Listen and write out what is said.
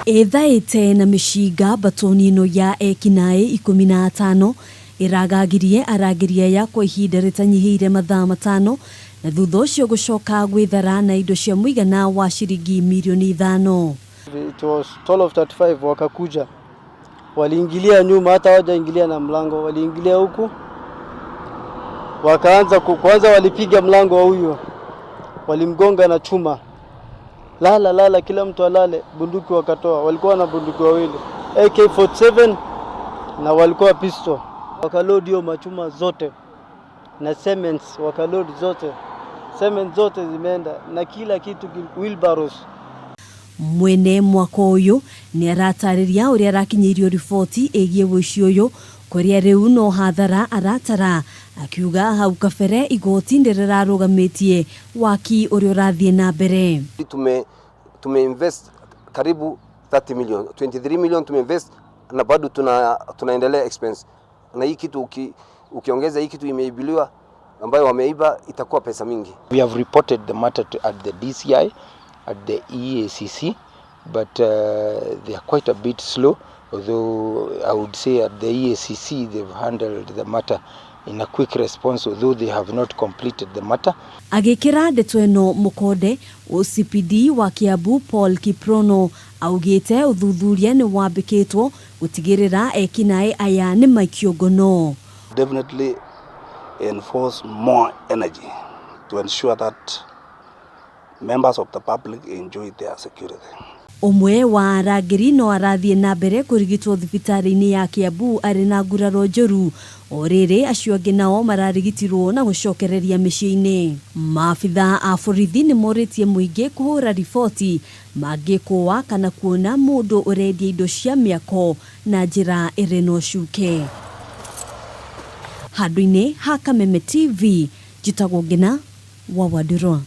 Ĩthaĩte na mĩcinga mbatoni ĩno ya ekinaĩ 15 ĩragagirie arangĩri aya kwa ihinda rĩtanyihĩire mathaa 5 na thutha ũcio gũcoka gwĩthara na indo cia mũigana wa ciringi mirioni 5. It was 12:35 wakakuja, waliingilia nyuma, hata hawajaingilia na mlango, waliingilia huku wakaanza kwanza, walipiga mlango wa huyo, walimgonga na chuma, lala lala, kila mtu alale. Bunduki wakatoa, walikuwa na bunduki wawili AK47 na walikuwa pistol, wakaload hiyo machuma zote na cements, wakaload zote, cement zote zimeenda na kila kitu, wheelbarrows. Mwene mwako ũyũ nĩ aratarĩria ũrĩa arakinyĩirio riboti ĩgiĩ ũici ũyũ kũrĩa rĩu no hathara aratara, akiuga hau kabere igoti nĩ rĩrarũgamĩtie waki ũrĩa ũrathiĩ na mbere. Tumeinvest karibu 30 million, 23 million tumeinvest na bado tunaendelea expense, na hii kitu ukiongeza hii kitu imeibiliwa ambayo wameiba itakuwa pesa mingi. We have reported the matter at the DCI, at the EACC, but they are quite a bit slow, although I would say at the EACC they've handled the matter in a quick response, although they have not completed the matter. Agĩkĩra ndeto ĩno mũkonde, OCPD wa Kiambu Paul Kiprono augĩte ũthuthuria nĩ wambĩkĩtwo gũtigĩrĩra ekinaĩ aya nĩ maikio ngono. Definitely enforce more energy to ensure that members of the public enjoy their security. Ũmwe wa arangĩri no arathiĩ na mbere kũrigitwo thibitarĩ-inĩ ya Kiambu arĩ na nguraro njũru, o rĩrĩ acio angĩ nao mararigitirwo na gũcokereria mĩciĩ-inĩ. Maabitha a borithi nĩ morĩtie mũingĩ kũhũra riboti mangĩkũa kana kuona mũndũ ũrendia indo cia mĩako na njĩra ĩrĩ na ũcuke. Handũ-inĩ ha Kameme TV, njĩtagwo Ngina wa Wandirwa.